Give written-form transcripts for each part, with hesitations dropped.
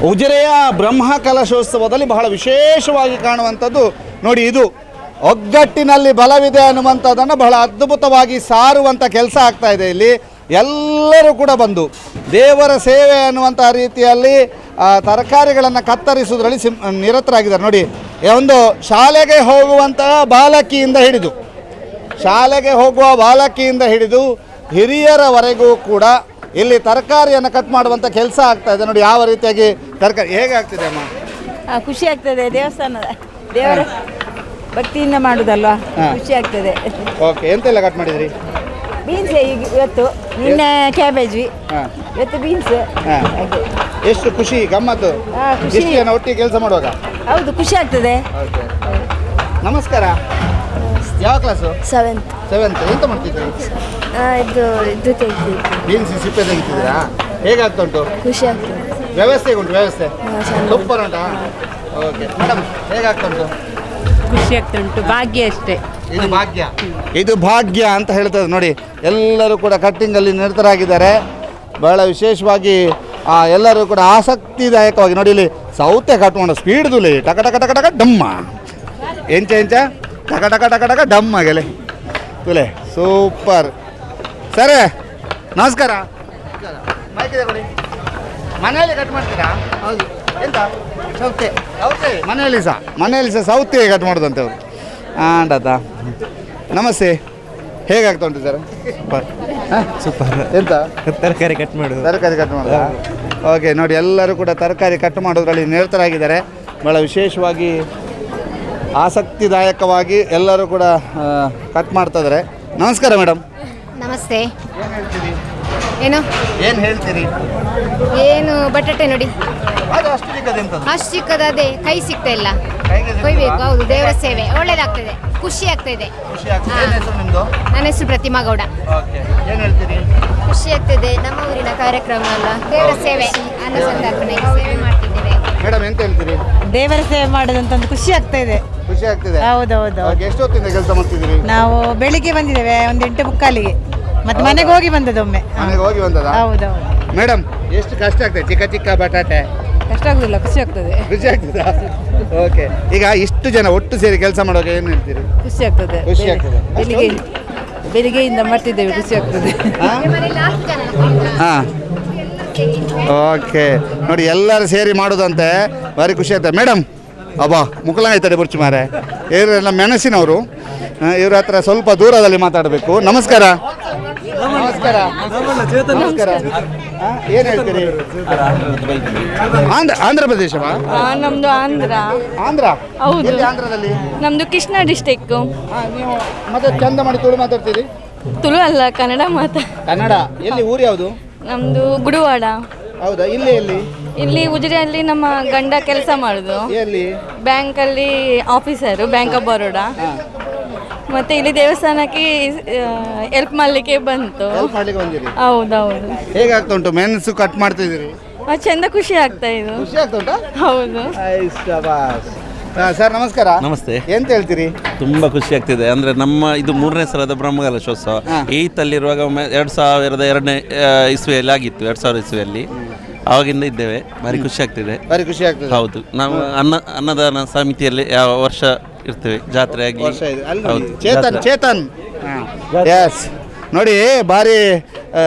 ಉಜಿರೆಯ ಬ್ರಹ್ಮ ಕಲಶೋತ್ಸವದಲ್ಲಿ ಬಹಳ ವಿಶೇಷವಾಗಿ ಕಾಣುವಂಥದ್ದು ನೋಡಿ. ಇದು ಒಗ್ಗಟ್ಟಿನಲ್ಲಿ ಬಲವಿದೆ ಅನ್ನುವಂಥದ್ದನ್ನು ಬಹಳ ಅದ್ಭುತವಾಗಿ ಸಾರುವಂಥ ಕೆಲಸ ಆಗ್ತಾ ಇದೆ ಇಲ್ಲಿ. ಎಲ್ಲರೂ ಕೂಡ ಬಂದು ದೇವರ ಸೇವೆ ಅನ್ನುವಂಥ ರೀತಿಯಲ್ಲಿ ತರಕಾರಿಗಳನ್ನು ಕತ್ತರಿಸುವುದರಲ್ಲಿ ನಿರತರಾಗಿದ್ದಾರೆ ನೋಡಿ. ಒಂದು ಶಾಲೆಗೆ ಹೋಗುವಂತಹ ಬಾಲಕಿಯಿಂದ ಹಿಡಿದು, ಶಾಲೆಗೆ ಹೋಗುವ ಬಾಲಕಿಯಿಂದ ಹಿಡಿದು ಹಿರಿಯರವರೆಗೂ ಕೂಡ ಇಲ್ಲಿ ತರಕಾರಿಯನ್ನು ಕಟ್ ಮಾಡುವಂಥ ಕೆಲಸ ಆಗ್ತಾ ಇದೆ ನೋಡಿ. ಯಾವ ರೀತಿಯಾಗಿ ತರಕಾರಿ ಹೇಗೆ ಆಗ್ತಿದೆ ಅಮ್ಮ? ಖುಷಿ ಆಗ್ತದೆ. ದೇವಸ್ಥಾನದ ದೇವರ ಭಕ್ತಿಯಿಂದ ಮಾಡುದಲ್ವಾ? ಖುಷಿ ಆಗ್ತದೆ. ಓಕೆ, ಎಂತೆಲ್ಲ ಕಟ್ ಮಾಡಿದ್ರಿ? ಬೀನ್ಸ್ ಈಗ ಇವತ್ತು, ನಿನ್ನೆ ಕ್ಯಾಬೇಜ್, ಇವತ್ತು ಬೀನ್ಸ್. ಹಾಗೆ. ಎಷ್ಟು ಖುಷಿ, ಗಮ್ಮತ್ತು? ಖುಷಿ. ಎಷ್ಟು ಜನ ಒಟ್ಟಿಗೆ ಕೆಲಸ ಮಾಡುವಾಗ? ಹೌದು, ಖುಷಿ ಆಗ್ತದೆ. ಓಕೆ, ನಮಸ್ಕಾರ. ಯಾವ ಕ್ಲಾಸು? ಸೆವೆಂತ್. ಸೆವೆಂತ್. ಎಂತ ಮಾಡ್ತಿದ್ರಿ? ಇದು ಇದು ತೆಗ್ದಿದ್ವಿ. ಬೀನ್ಸ್ ಸಿಪ್ಪೆ ತೆಗಿತಿದ್ದೀರಾ? ಹೇಗಾಗ್ತಾ ಉಂಟು? ಖುಷಿ ಆಗ್ತದೆ. ವ್ಯವಸ್ಥೆ ಉಂಟು, ವ್ಯವಸ್ಥೆ? ಚೆನ್ನಾಗಿ. ಸೂಪರ್ ಉಂಟಾ? ಓಕೆ ಮೇಡಮ್, ಹೇಗಾಗ್ತಾ ಉಂಟು? ಖುಷಿ ಆಗ್ತಾ ಉಂಟು, ಭಾಗ್ಯ ಅಷ್ಟೇ. ಇದು ಭಾಗ್ಯ, ಇದು ಭಾಗ್ಯ ಅಂತ ಹೇಳ್ತದೆ ನೋಡಿ. ಎಲ್ಲರೂ ಕೂಡ ಕಟ್ಟಿಂಗಲ್ಲಿ ನಿರತರಾಗಿದ್ದಾರೆ. ಬಹಳ ವಿಶೇಷವಾಗಿ ಎಲ್ಲರೂ ಕೂಡ ಆಸಕ್ತಿದಾಯಕವಾಗಿ ನೋಡಿ. ಇಲ್ಲಿ ಸೌತೆ ಕಟ್ ಮಾಡೋ ಸ್ಪೀಡ್ ದುಲಿ, ಟಕ ಟಕ ಟಕ ಟಕ ಡಮ್ಮ, ಎಂಚ ಎಂಚ ಟಕ ಟಕ ಟಕ ಟಕ ಡಮ್ಮ ಗೆಲೆ ತುಲೆ. ಸೂಪರ್. ಸರ್, ನಮಸ್ಕಾರ. ಮೈಕ್ ಇದೆ ಕೊಡಿ. ಮನೆಯಲ್ಲಿ ಕಟ್ ಮಾಡ್ತೀರಾ? ಹೌದು. ಎಂತ? ಸೌತೆ. ಸೌತೆ ಮನೆಯಲ್ಲಿ ಸಹ, ಮನೆಯಲ್ಲಿ ಸಹ ಸೌತೆ ಕಟ್ ಮಾಡೋದಂತೆ ಅವರು. ಆಂಡತ. ನಮಸ್ತೆ, ಹೇಗಾಗ್ತಾ ಉಂಟು ಸರ್? ಸೂಪರ್. ಸೂಪರ್. ಎಂತ? ತರಕಾರಿ ಕಟ್ ಮಾಡೋದು. ತರಕಾರಿ ಕಟ್ ಮಾಡೋದಾ? ಓಕೆ, ನೋಡಿ, ಎಲ್ಲರೂ ಕೂಡ ತರಕಾರಿ ಕಟ್ ಮಾಡೋದ್ರಲ್ಲಿ ನಿರತರಾಗಿದ್ದಾರೆ. ಭಾಳ ವಿಶೇಷವಾಗಿ, ಆಸಕ್ತಿದಾಯಕವಾಗಿ ಎಲ್ಲರೂ ಕೂಡ ಕಟ್ ಮಾಡ್ತಾ ಇದ್ದಾರೆ. ನಮಸ್ಕಾರ ಮೇಡಮ್. ನಮಸ್ತೆ. ಏನು ಹೇಳ್ತೀರಿ? ಏನು? ಏನು ಹೇಳ್ತೀರಿ? ಏನು, ಬಟಾಟೆ ನೋಡಿ. ಅದು ಅಷ್ಟು ಚಿಕ್ಕದು ಎಂತದ್ದು? ಅಷ್ಟು ಚಿಕ್ಕದು, ಅದೇ ಕೈ ಸಿಗ್ತಾ ಇಲ್ಲ. ಕೈಗೆ ಸಿಗ್ತದಾ? ಕೊಯ್ಬೇಕು. ಹೌದು, ದೇವರ ಸೇವೆ ಒಳ್ಳೇದಾಗ್ತದೆ, ಖುಷಿ ಆಗ್ತಾ ಇದೆ. ಖುಷಿ ಆಗ್ತದೆ. ಏನು ಹೆಸರು ನಿಮ್ಮದು? ನನ್ನ ಹೆಸರು ಪ್ರತಿಮಾ ಗೌಡ. ಓಕೆ, ಏನು ಹೇಳ್ತೀರಿ? ಖುಷಿ ಆಗ್ತದೆ, ನಮ್ಮ ಊರಿನ ಕಾರ್ಯಕ್ರಮ ಅಲ್ಲ, ದೇವರ ಸೇವೆ, ಅನ್ನ ಸಂತರ್ಪಣೆ ಸೇವೆ ಮಾಡ್ತಿದ್ದೇವೆ. ಮೇಡಮ್, ಎಂತ ಹೇಳ್ತೀರಿ? ದೇವರ ಸೇವೆ ಮಾಡೋದಂತ ಒಂದು ಖುಷಿ ಆಗ್ತಾ ಇದೆ. ಖುಷಿ ಆಗ್ತಿದೆ. ಹೌದೌದು. ಓಕೆ, ಎಷ್ಟು ಹೊತ್ತಿಂದ ಕೆಲಸ ಮಾಡ್ತಿದ್ದೀರಿ? ನಾವು ಬೆಳಿಗ್ಗೆ ಬಂದಿದ್ದೇವೆ, ಒಂದು 8:45ಗೆ. ಮತ್ತೆ ಮನೆಗೆ ಹೋಗಿ ಬಂದದ್ದು ಒಮ್ಮೆ. ಮನೆಗೆ ಹೋಗಿ ಬಂದದಾ? ಹೌದೌದು. ಮೇಡಮ್, ಎಷ್ಟು ಕಷ್ಟ ಆಗ್ತದೆ ಚಿಕ್ಕ ಚಿಕ್ಕ ಬಟಾಟೆ? ಕಷ್ಟ ಆಗುದಿಲ್ಲ, ಖುಷಿ ಆಗ್ತದೆ. ಖುಷಿ ಆಗ್ತದಾ? ಓಕೆ, ಈಗ ಇಷ್ಟು ಜನ ಒಟ್ಟು ಸೇರಿ ಕೆಲಸ ಮಾಡುವಾಗ ಏನು ಹೇಳ್ತೀರಿ? ಖುಷಿ ಆಗ್ತದೆ. ಖುಷಿ ಆಗ್ತದೆ. ಬೆಳಿಗ್ಗೆ ಬೆಳಿಗ್ಗೆಯಿಂದ ಮಾಡ್ತಿದ್ದೇವೆ, ಖುಷಿ ಆಗ್ತದೆ. ಹಾಂ, ಓಕೆ, ನೋಡಿ, ಎಲ್ಲರೂ ಸೇರಿ ಮಾಡೋದಂತೆ, ಭಾರಿ ಖುಷಿ ಆಗ್ತದೆ. ಮೇಡಮ್, ಅಬ್ಬಾ, ಮುಕುಲಂಗಾಯ್ತಾರೆ ಬುರ್ಚು ಮಾರೆ. ಇವರೆಲ್ಲ ಮೆಣಸಿನವರು, ಇವ್ರ ಹತ್ರ ಸ್ವಲ್ಪ ದೂರದಲ್ಲಿ ಮಾತಾಡಬೇಕು. ನಮಸ್ಕಾರ, ನಮಸ್ಕಾರ, ನಮಸ್ಕಾರ. ಏನು ಹೇಳ್ತೀರಿ? ಆಂಧ್ರ, ಆಂಧ್ರ ಪ್ರದೇಶವಾ? ನಮ್ದು ಆಂಧ್ರ. ಆಂಧ್ರ? ಹೌದು. ಎಲ್ಲಿ ಆಂಧ್ರದಲ್ಲಿ? ನಮ್ದು ಕೃಷ್ಣ ಡಿಸ್ಟಿಕ್. ನೀವು ಮತ್ತೆ ಚಂದ ಮಾಡಿ ತುಳು ಮಾತಾಡ್ತೀರಿ. ತುಳು ಅಲ್ಲ, ಕನ್ನಡ ಮಾತಾ. ಕನ್ನಡ. ಎಲ್ಲಿ, ಊರು ಯಾವುದು? ನಮ್ದು ಗುಡುವಾಡ. ಹೌದಾ? ಇಲ್ಲಿ ಎಲ್ಲಿ? ಇಲ್ಲಿ ಉಜಿರೆಯಲ್ಲಿ ನಮ್ಮ ಗಂಡ ಕೆಲಸ ಮಾಡುದು. ಎಲ್ಲಿ? ಬ್ಯಾಂಕಲ್ಲಿ ಆಫೀಸರು, ಬ್ಯಾಂಕ್ ಆಫ್ ಬರೋಡಾ. ಮತ್ತೆ ಇಲ್ಲಿ ದೇವಸ್ಥಾನಕ್ಕೆ ಹೆಲ್ಪ್ ಮಾಡಲಿಕ್ಕೆ ಬಂತು. ಹೆಲ್ಪ್ ಮಾಡ್ಲಿಕ್ಕೆ ಬಂದಿರಿ? ಹೌದೌದು. ಹೇಗಾಗ್ತಾ ಉಂಟು? ಮೆಣಸು ಕಟ್ ಮಾಡ್ತಿದ್ದೀರಿ. ಚಂದ, ಖುಷಿ ಆಗ್ತಾ ಇದು. ಖುಷಿ ಆಗ್ತಾ ಉಂಟಾ? ಹೌದು. ಸರ್, ನಮಸ್ಕಾರ. ನಮಸ್ತೆ. ಎಂತ ಹೇಳ್ತೀರಿ? ತುಂಬ ಖುಷಿ ಆಗ್ತಿದೆ. ಅಂದರೆ ನಮ್ಮ ಇದು ಮೂರನೇ ಸಲದ ಬ್ರಹ್ಮಕಲಶೋತ್ಸವ. ಏಯ್ತಲ್ಲಿರುವಾಗ ಒಮ್ಮೆ 2002ನೇ ಇಸ್ವಿಯಲ್ಲಿ ಆಗಿತ್ತು, 2000 ಇಸ್ವಿಯಲ್ಲಿ. ಆವಾಗಿಂದ ಇದ್ದೇವೆ, ಭಾರಿ ಖುಷಿ ಆಗ್ತಿದೆ. ಭಾರಿ ಖುಷಿ ಆಗ್ತದೆ. ಹೌದು, ನಾವು ಅನ್ನದಾನ ಸಮಿತಿಯಲ್ಲಿ ಯಾವ ವರ್ಷ ಇರ್ತೇವೆ, ಜಾತ್ರೆ ಆಗಲಿ. ವರ್ಷ ಇದೆ ಅಲ್ಲಿ ನೋಡಿ. ಹೌದು. ಚೇತನ್. ಜಾತ್ರೆ. ಚೇತನ್, ಎಸ್, ನೋಡಿ, ಭಾರಿ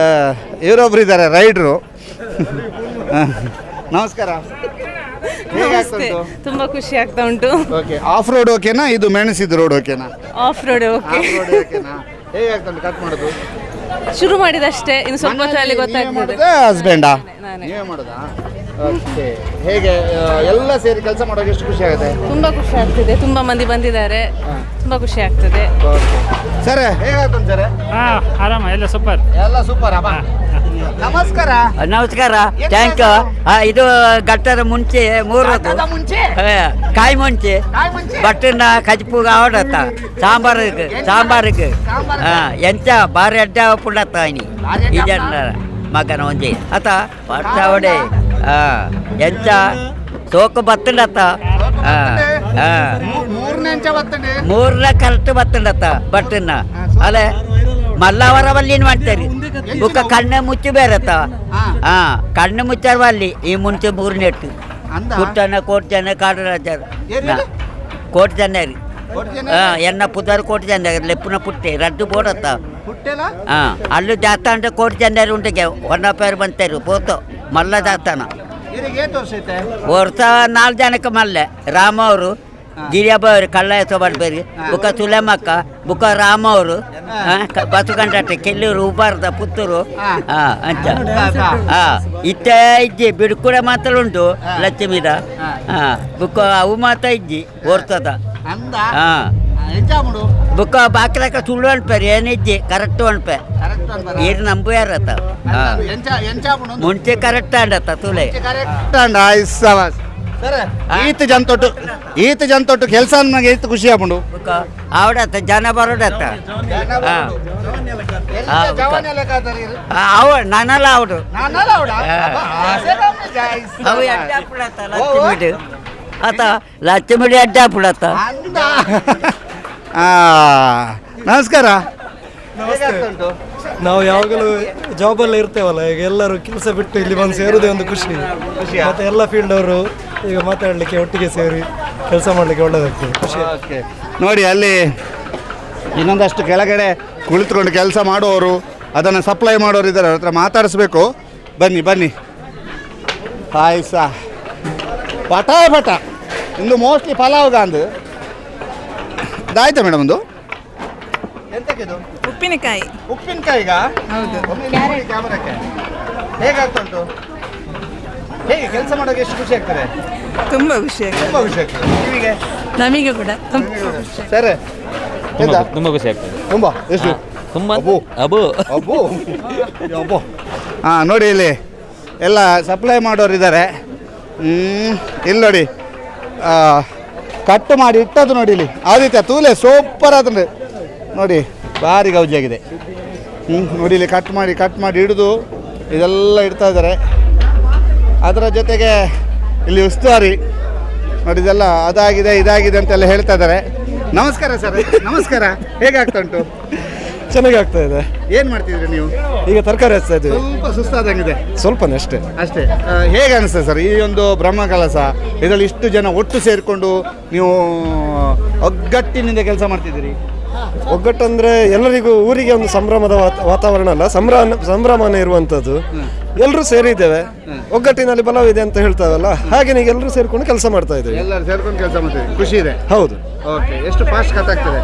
ಇವರೊಬ್ರು ಇದ್ದಾರೆ ರೈಡ್ರು. ನಮಸ್ಕಾರ, ಹೇಗಾಗ್ತಾ ಉಂಟು? ತುಂಬಾ ಖುಷಿ ಆಗ್ತಾ ಉಂಟು. ಓಕೆ, ಆಫ್ ರೋಡ್ ಓಕೆನಾ, ಇದು ಮೆಣಸಿದ ರೋಡ್ ಓಕೆನಾ? Off road okay. Off road ಓಕೆನಾ? ಹೇಗಾಗ್ತಾ ಉಂಟು ಕಟ್ ಮಾಡೋದು? ಶುರು ಮಾಡಿದಷ್ಟೇ, ಇನ್ನು ಸ್ವಲ್ಪ ಹೊತ್ತಲ್ಲಿ ಗೊತ್ತಾಗ್ತದೆ. ಹಸ್ಬೆಂಡಾ? ನಾನೇ. ನೀವೇ ಮಾಡೋದಾ? ಓಕೆ, ಹೇಗೆ ಎಲ್ಲ ಸೇರಿ ಕೆಲಸ ಮಾಡುವಾಗ ಎಷ್ಟು ಖುಷಿ ಆಗುತ್ತೆ? ತುಂಬಾ ಖುಷಿ ಆಗ್ತಿದೆ, ತುಂಬಾ ಮಂದಿ ಬಂದಿದ್ದಾರೆ, ತುಂಬಾ ಖುಷಿ ಆಗ್ತದೆ. ಓಕೆ ಸರ್, ಹೇಗಾಗ್ತದೆ ಸರ್? ಆರಾಮ, ಎಲ್ಲ ಸೂಪರ್. ಎಲ್ಲ ಸೂಪರ್ ಅಪ್ಪ. ನಮಸ್ಕಾರ. ನಮಸ್ಕಾರ. ಎಂತ thank ಹೆಸರು? ಇದು ಘಟ್ಟದ ಮುಂಚೆ ಮೂರದು. ಘಟ್ಟದ ಮುಂಚೆ? ಕಾಯಿ ಮುಂಚೆ. ಕಾಯಿ ಮುಂಚೆ? ಬಟ್ಟನ್ನ ಕಜ್ಪುಗ ಆವಡತ್ತ ಸಾಂಬಾರಿಗೆ, ಸಾಂಬಾರಿಗೆ. ಸಾಂಬಾರ್ಗೆ? ಎಂಚ ಬಾರಿ ಅಡ್ಡ ಪುಂಡತ್ತ ಇನಿ. ಬಾರಿ ಅಡ್ಡ? ಈ ಜನ ಮಗನ ಒಂಜಿ ಅತ ಪಡ್ತಾವಡೆ. ಎಂಚ ಸೋಕು ಬತ್ತಂಡತ್ತ. ಮೂರನೇ ಅಂಚ ಬರ್ತದೆ. ಮೂರನ ಕರೆಕ್ಟ್ ಬತ್ತಂಡತ್ತ ಬಟ್ಟನ್ನ ಅಲೆ. ಮಲ್ಲವರ ಬಲ್ಲಿನ ಮಾಡ್ತಾರೆ. ಬುಕ್ಕ ಕಣ್ಣು ಮುಚ್ಚು ಬೇರತ್ತ. ಹಾ, ಕಣ್ಣು ಮುಚ್ಚಾರ ಬಲ್ಲಿ ಈ ಮುಂಚೆ ಮೂರನೆಟ್ಟು ಕುಟ್ಟನ ಕೋಟಿ ಜನ ಕಾಡರಾಜರು ಕೋಟಿ ಜನ ರೀ. ಎನ್ನ ಪುದಾರು ಕೋಟಿ ಜನ ಲೆಪ್ಪುನ ಪುಟ್ಟೆ ರಡ್ಡು ಬೋಡತ್ತ. ಹಾಂ, ಅಲ್ಲೂ ಜಾಸ್ತಾನ ಕೋಟಿ ಜನ ಉಂಟು ಹೊನ್ನ ಪೇರು ಬಂತಾರು ಪೋತು ಮಲ್ಲ ಜಾಸ್ತಾನ ವರ್ಷ 4 ಜನಕ್ಕೆ ಮಲ್ಲೆ ರಾಮ ಅವರು ಗಿರಿಯಬ್ಬ ಅವರು ಕಳ್ಳ ಹೆಸರು ಬುಕ್ಕ ಸುಲೇಮಕ್ಕ ಬುಕ್ಕ ರಾಮ ಅವರು ಬಸ್ ಕಂಡಕ್ಟರ್ ಕೆಲ್ಲೂರು ಉಬಾರ್ದ ಪುತ್ತೂರು ಅಂತ. ಹಾಂ, ಇತ್ತೆ ಇಜ್ಜಿ ಬಿಡ್ಕೂಡ ಮಾತ್ರ ಉಂಟು ಲಕ್ಷ್ಮೀದ. ಹಾಂ, ಬುಕ್ಕ ಅವು ಮಾತ್ರ ಇಜ್ಜಿ ಓರ್ತದ. ಹಾಂ, ಬುಕ್ಕ ಬಾಕ್ಲಕ್ಕ ಸುಳ್ಳು ಅನ್ಪೇರು ಏನಿಜ್ಜಿ ಕರೆಕ್ಟ್ ಅನ್ಪೆ ಏರು ನಂಬುಯಾರತ್ತ. ಹಾಂ, ಮುಂಚೆ ಕರೆಕ್ಟ್ ಅಂಡತ್ತ ತುಲೆ ಈತ ಜನ ತೊಟ್ಟು ಈತ ಜನ ತೊಟ್ಟು ಕೆಲಸ ನನಗೆ ಈತ ಖುಷಿ ಆಪುಂಡು. ಆವಡತ್ತ ಜನ ಬರೋಡತ್ತ. ಅವ ನಾನಲ್ಲ ಅವಡು ಅವು ಅಡ್ಡ ಲಕ್ಷ್ಮಿಡು ಆತ ಲಕ್ಷ್ಮಿಡಿ ಅಡ್ಡ ಪುಡತ್ತ. ನಮಸ್ಕಾರ. ನಾವು ಯಾವಾಗಲೂ ಜಾಬಲ್ಲೇ ಇರ್ತೇವಲ್ಲ, ಈಗ ಎಲ್ಲರೂ ಕೆಲಸ ಬಿಟ್ಟು ಇಲ್ಲಿ ಬಂದು ಸೇರುವುದೇ ಒಂದು ಖುಷಿ. ಮತ್ತೆ ಎಲ್ಲ ಫೀಲ್ಡ್ ಅವರು ಈಗ ಮಾತಾಡಲಿಕ್ಕೆ ಒಟ್ಟಿಗೆ ಸೇರಿ ಕೆಲಸ ಮಾಡಲಿಕ್ಕೆ ಒಳ್ಳೆದಾಗ್ತದೆ, ಖುಷಿ. ಓಕೆ, ನೋಡಿ ಅಲ್ಲಿ ಇನ್ನೊಂದಷ್ಟು ಕೆಳಗಡೆ ಕುಳಿತುಕೊಂಡು ಕೆಲಸ ಮಾಡುವವರು, ಅದನ್ನು ಸಪ್ಲೈ ಮಾಡೋರು ಇದ್ದಾರೆ, ಅವ್ರ ಹತ್ರ ಮಾತಾಡಿಸ್ಬೇಕು. ಬನ್ನಿ ಬನ್ನಿ. ಹಾಯ್ ಸಾ ಪಟ ಪಟ ಇಂದು ಮೋಸ್ಟ್ಲಿ ಪಲಾವ್ ಗಾಂದು ಆಯ್ತಾ ಮೇಡಮ್? ಒಂದು ಎಂತಕ್ಕಿದು? ಉಪ್ಪಿನಕಾಯಿ. ಉಪ್ಪಿನಕಾಯಿಗ? ಹೌದು. ಕ್ಯಾಮರಕ್ಕೆ ಹೇಗಾಗ್ತಾ ಉಂಟು? ಹೇಗೆ ಕೆಲಸ ಮಾಡೋಕೆ ಎಷ್ಟು ಖುಷಿ ಆಗ್ತದೆ? ತುಂಬ ಖುಷಿ ಆಗ್ತದೆ. ತುಂಬ ಖುಷಿ ಆಗ್ತದೆ ನಿಮಗೆ? ನಮಗೆ ಕೂಡ. ಸರ್, ತುಂಬ ಖುಷಿ ಆಗ್ತದೆ. ತುಂಬ ಎಷ್ಟು? ತುಂಬ. ಅಬ್ಬು ಅಬ್ಬು ಅಬ್ಬು. ಹಾಂ, ನೋಡಿ ಇಲ್ಲಿ ಎಲ್ಲ ಸಪ್ಲೈ ಮಾಡೋರು ಇದ್ದಾರೆ. ಇಲ್ಲಿ ನೋಡಿ ಕಟ್ ಮಾಡಿ ಇಟ್ಟದ್ದು ನೋಡಿ ಇಲ್ಲಿ ಆದಿತ್ಯ ತೂಲೆ ಸೂಪರ್ ಆತಂದ್ರೆ ನೋಡಿ, ಭಾರಿ ಗೌಜಿಯಾಗಿದೆ. ನೋಡಿ ಇಲ್ಲಿ ಕಟ್ ಮಾಡಿ ಕಟ್ ಮಾಡಿ ಹಿಡಿದು ಇದೆಲ್ಲ ಇಡ್ತಾ ಇದ್ದಾರೆ. ಅದರ ಜೊತೆಗೆ ಇಲ್ಲಿ ಉಸ್ತುವಾರಿ ನೋಡಿ ಇದೆಲ್ಲ ಅದಾಗಿದೆ ಇದಾಗಿದೆ ಅಂತೆಲ್ಲ ಹೇಳ್ತಾ ಇದ್ದಾರೆ. ನಮಸ್ಕಾರ ಸರ್. ನಮಸ್ಕಾರ. ಹೇಗಾಗ್ತಾ ಉಂಟು? ಚೆನ್ನಾಗಿ ಆಗ್ತಾ ಇದೆ. ಏನು ಮಾಡ್ತಿದ್ರಿ ನೀವು? ಈಗ ತರಕಾರಿ ಹಚ್ತಾ ಇದ್ದೀವಿ. ಸ್ವಲ್ಪ ಸುಸ್ತಾದಂಗಿದೆ. ಸ್ವಲ್ಪನೇ ಅಷ್ಟೇ ಅಷ್ಟೇ. ಹೇಗೆ ಅನಿಸ್ತದೆ ಸರ್ ಈ ಒಂದು ಬ್ರಹ್ಮಕಲಶ ಇದರಲ್ಲಿ ಇಷ್ಟು ಜನ ಒಟ್ಟು ಸೇರಿಕೊಂಡು ನೀವು ಒಗ್ಗಟ್ಟಿನಿಂದ ಕೆಲಸ ಮಾಡ್ತಿದ್ದೀರಿ? ಒಗ್ಗಟ್ಟಂದ್ರೆ ಎಲ್ಲರಿಗೂ ಊರಿಗೆ ಒಂದು ಸಂಭ್ರಮದ ವಾತಾವರಣ ಅಲ್ಲ, ಸಂಭ್ರಮನೇ ಇರುವಂಥದ್ದು. ಎಲ್ಲರೂ ಸೇರಿದ್ದೇವೆ, ಒಗ್ಗಟ್ಟಿನಲ್ಲಿ ಬಲವಿದೆ ಅಂತ ಹೇಳ್ತಾವಲ್ಲ, ಹಾಗೆ ಈಗ ಎಲ್ಲರೂ ಸೇರಿಕೊಂಡು ಕೆಲಸ ಮಾಡ್ತಾ ಇದ್ದೇವೆ. ಎಲ್ಲರೂ ಸೇರ್ಕೊಂಡು ಕೆಲಸ ಮಾಡ್ತೀವಿ, ಖುಷಿ ಇದೆ. ಹೌದು. ಓಕೆ, ಎಷ್ಟು ಫಾಸ್ಟ್ ಕಟ್ ಆಗ್ತದೆ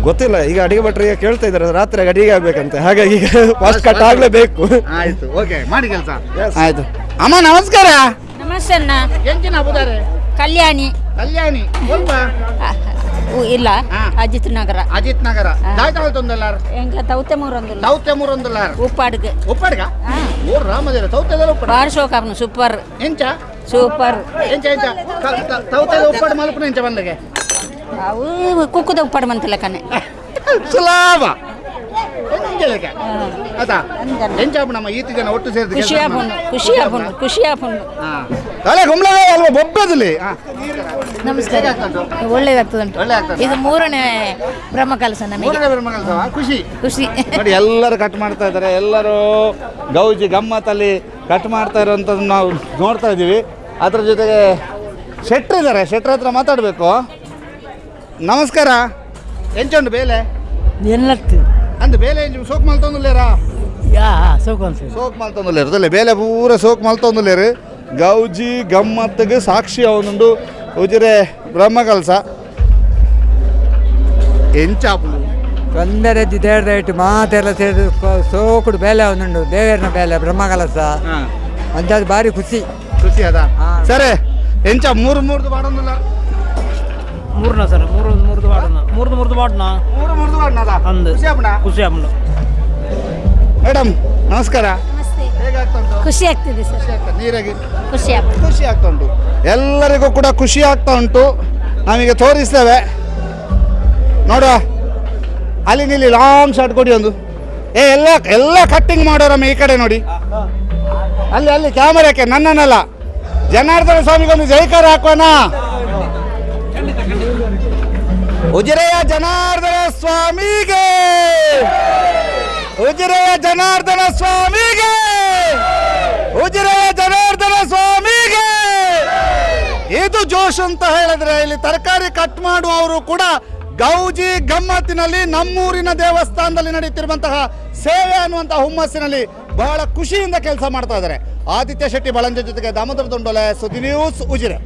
ಗೊತ್ತಿಲ್ಲ, ಈಗ ಅಡಿಗೆ ಭಟ್ರಿಗೆ ಕೇಳ್ತಾ ಇದ್ದಾರೆ, ರಾತ್ರಿ ಅಡಿಗೆ ಆಗ್ಬೇಕಂತೆ, ಹಾಗಾಗಿ ಈಗ ಫಾಸ್ಟ್ ಕಟ್ ಆಗ್ಲೇಬೇಕು. ಆಯ್ತು, ಓಕೆ, ಮಾಡಿ ಕೆಲಸ. ಆಯ್ತು ಅಮ್ಮ, ನಮಸ್ಕಾರ. ನಮಸ್ತೆ ಅಣ್ಣ. ಎಂಚಿನ ಹಬ್ಬದಾರೆ? ಕಲ್ಯಾಣಿ. ಕಲ್ಯಾಣಿ ಸ್ವಲ್ಪ ಇಲ್ಲ, ಅಜಿತ್ ನಗರ. ಅಜಿತ್ ನಗರ ದಾಯ್ತಾಳ್ತೊಂದಲ್ಲಾರ? ಎಂಗ್ಲ ತೌತೆ ಮೂರೊಂದುಲ್ಲ. ತೌತೆ ಮೂರೊಂದುಲ್ಲಾರ. ಉಪ್ಪಾಡ್ಗೆ. ಉಪ್ಪಾಡ್ಗ? ಓ ರಾಮದೇವ, ತೌತೆದಲ್ಲ ಉಪ್ಪಾಡ. ಬಾರ್ ಶೋಕಾಪ್ನು ಸೂಪರ್. ಎಂಚ? ಸೂಪರ್. ಎಂಚ ಎಂಚ ತೌತೆದ ಉಪ್ಪಾಡು ಮಲ್ಪನ ಎಂಚ ಬಂದಗೆ? ಅವು ಕುಕ್ಕುದ ಉಪ್ಪಾಡು ಮಂತಲ್ಲ ಕಣೆ. ಸುಲಾಭ ಆತಾ ಎಂಚ ನಮ್ಮ ಈತಿ ಜನ ಒಟ್ಟು ಸೇರಿದ ಖುಷಿ ಆಪುಂಡು, ಖುಷಿ ಆಪುಂಡು, ಖುಷಿ ಆಪುಂಡು. ಅಲ್ಲ ಗುಂಬ್ಳ ಅಲ್ವಾ ಬೊಬ್ಬೆದಲ್ಲಿ. ನಮಸ್ಕಾರ. ಒಳ್ಳೇದಾಗ್ತದೆ. ಇದು ಮೂರನೇ ಬ್ರಹ್ಮಕಲಶ ನಮಗೆ. ಮೂರನೇ ಬ್ರಹ್ಮಕಲಶ, ಖುಷಿ ಖುಷಿ. ನೋಡಿ ಎಲ್ಲರೂ ಕಟ್ ಮಾಡ್ತಾ ಇದ್ದಾರೆ, ಎಲ್ಲರೂ ಗೌಜಿ ಗಮ್ಮತ್ತಲ್ಲಿ ಕಟ್ ಮಾಡ್ತಾ ಇರುವಂಥದ್ದು ನಾವು ನೋಡ್ತಾ ಇದ್ದೀವಿ. ಅದರ ಜೊತೆಗೆ ಶೆಟ್ರ್ ಇದ್ದಾರೆ, ಶೆಟ್ರ್ ಹತ್ರ ಮಾತಾಡಬೇಕು. ನಮಸ್ಕಾರ. ಎಂಚುಂಡು ಬೇಲೆ? ಎಲ್ಲತ್ತು ಅಂದು ಬೇಲೆ ಎಂಚು ಸೋಕ್ ಮಲ್ತೊಂದುಲ್ಲೇರಾ? ಯಾ ಸೋಕ್ ಅನ್ಸ ಸೋಕ್ ಮಲ್ತೊಂದುಲ್ಲೇರು ಅಲ್ಲ ಬೇಲೆ ಪೂರ ಸೋಕ್ ಮಲ್ತೊಂದುಲ್ಲೇರು. ಗೌಜಿ ಗಮ್ಮತ್ತಿಗೆ ಸಾಕ್ಷಿ ಅವನುಂಡು ಉಜಿರೆ ಬ್ರಹ್ಮಕಲಶ. ಎಂಚಾಪುಂಡು ತೊಂದರೆ ದೇಡ್ದ ಇಟ್ಟು ಮಾತೆಲ್ಲ ಸೇರಿದು ಸೋಕುಡು ಬೇಲೆ ಒಂದುಂಡು ದೇವೇರ್ನ ಬೇಲೆ ಬ್ರಹ್ಮಕಲಶ ಅಂತಾದ ಭಾರಿ ಖುಷಿ. ಖುಷಿ ಅದ ಸರಿ. ಎಂಚ ಮೂರು ಮೂರ್ದು ಬಾಡೊಂದುಲ್ಲ? ಮೂರನ ಸರ್, ಮೂರು ಮೂರ್ದು ಬಾಡನ, ಮೂರ್ದು ಮೂರ್ದು ಬಾಡನ, ಮೂರು ಮೂರ್ದು ಬಾಡನ. ಅಂದು ಖುಷಿ ಆಪುಂಡ? ಖುಷಿ ಆಪುಂಡು. ಮೇಡಮ್ ನಮಸ್ಕಾರ. ಹೇಗಾಗ್ತಾ ಉಂಟು? ಖುಷಿ ಆಗ್ತಿದೆ ಸರ್. ಖುಷಿ ಆಗ್ತದೆ ನೀರಾಗಿ ಖುಷಿ ಆಗ್ತದೆ. ಖುಷಿ ಆಗ್ತಾ ಉಂಟು, ಎಲ್ಲರಿಗೂ ಕೂಡ ಖುಷಿ ಆಗ್ತಾ ಉಂಟು. ನಾವೀಗ ತೋರಿಸ್ತೇವೆ ನೋಡುವ. ಅಲ್ಲಿ ನಿಲ್ಲಿ ಲಾಂಗ್ ಶಾರ್ಟ್ ಕೊಡಿ ಒಂದು. ಏ ಎಲ್ಲ ಎಲ್ಲ ಕಟ್ಟಿಂಗ್ ಮಾಡೋರಮ್ಮ ಈ ಕಡೆ ನೋಡಿ, ಅಲ್ಲಿ ಅಲ್ಲಿ ಕ್ಯಾಮರಾಕ್ಕೆ ನನ್ನನ್ನಲ್ಲ. ಜನಾರ್ದನ ಸ್ವಾಮಿಗೊಂದು ಜೈಕಾರ ಹಾಕೋಣ. ಉಜಿರೆಯ ಜನಾರ್ದನ ಸ್ವಾಮಿಗೆ. ಉಜಿರೆಯ ಜನಾರ್ದನ ಸ್ವಾಮಿಗೆ, ಉಜಿರೆಯ ಜನಾರ್ದನ ಸ್ವಾಮಿಗೆ. ಇದು ಜೋಶ್ ಅಂತ ಹೇಳಿದ್ರೆ ಇಲ್ಲಿ ತರಕಾರಿ ಕಟ್ ಮಾಡುವವರು ಕೂಡ ಗೌಜಿ ಗಮ್ಮತ್ತಿನಲ್ಲಿ ನಮ್ಮೂರಿನ ದೇವಸ್ಥಾನದಲ್ಲಿ ನಡೆಯುತ್ತಿರುವಂತಹ ಸೇವೆ ಅನ್ನುವಂತಹ ಹುಮ್ಮಸ್ಸಿನಲ್ಲಿ ಬಹಳ ಖುಷಿಯಿಂದ ಕೆಲಸ ಮಾಡ್ತಾ ಇದ್ದಾರೆ. ಆದಿತ್ಯ ಶೆಟ್ಟಿ ಬಳಂಜೆ ಜೊತೆಗೆ ದಾಮೋದರ ದೊಂಡೋಲೆ, ಸುದ್ದಿ ನ್ಯೂಸ್, ಉಜಿರೆ.